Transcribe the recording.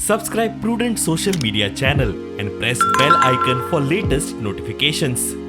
Subscribe Prudent Social Media channel and press bell icon for latest notifications.